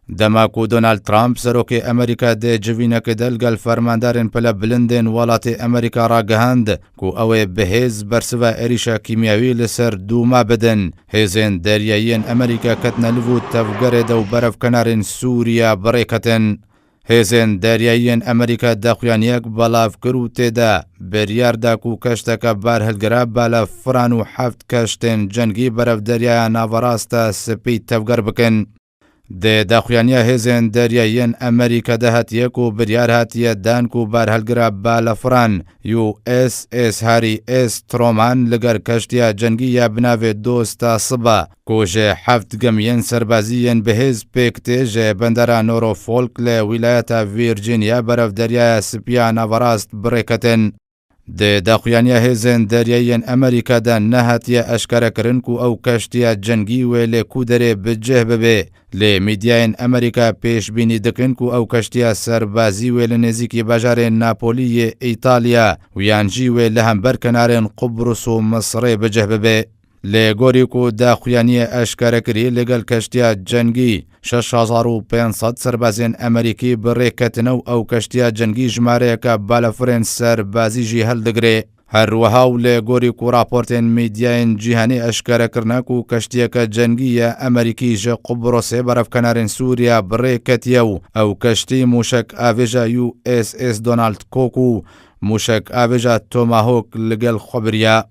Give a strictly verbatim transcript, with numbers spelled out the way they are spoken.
Dema ku Donald Trump, serokê Amerîka, di civînekê de li gel fermandarên pilebilindên welatê Amerîka ragihand ku ew ê bi hêz bersiva êrîşa kîmyawî li ser Dûma bidin, hêzên deryayiyên Amerîka ketine li vû tevgerê de û berevkenarên Sûriya bi rê ketin. Hêzên deryayiyên Amerîka daxuyaniyek belav kir û tê de biryar da ku keşteke barhilgira balefiran û heft keştên cengî berev Deryaya Naverasta Spî tevger bikin. Di daxuyaniya hêzên deryayiyên Amerîka de hatiye ku biryar hatiye dan ku barhilgira balefiran U S S Harry S. Truman li gel keştiya cengî ya bi navê Dosta Siba, ku ji heft gemiyên serbazî yên bi hêz pêk tê, ji bendera Norfolk li wîlayeta Virginia berev Deryaya Spî ya Naverast bi rê ketin. Di daxuyaniya hêzên deryayiyên Amerîka de nehatiye eşkerekirin ku ew keştiya cengî wê li ku derê bi cih bibe, lê mîdyayên Amerîka pêşbînî dikin ku ew keştiya serbazî wê li nêzîkî bajarê Napolî yê Îtalya û yan jî wê li hember kenarên Qubrus û Misirê bi cih bibe. Lê gorî ku daxuyaniyê eşkere kirî, li gel keştiya cengî şeş hezar û pênc sed serbazên Amerîkî bi rê ketine û ew keştiya cengî jimareyeke balafirên serbazî jî hildigire. Her wiha û li gorî ku raportên mîdyayên cîhanî eşkere kirine ku keştiyeke cengî ye Amerîkî ji Qubrosê berevkenarên Sûriya bi rê ketiye û ew keştî mûşek avêja U S S Donald Cook û mûşek avêja Tomahawk li gel xwe biriya.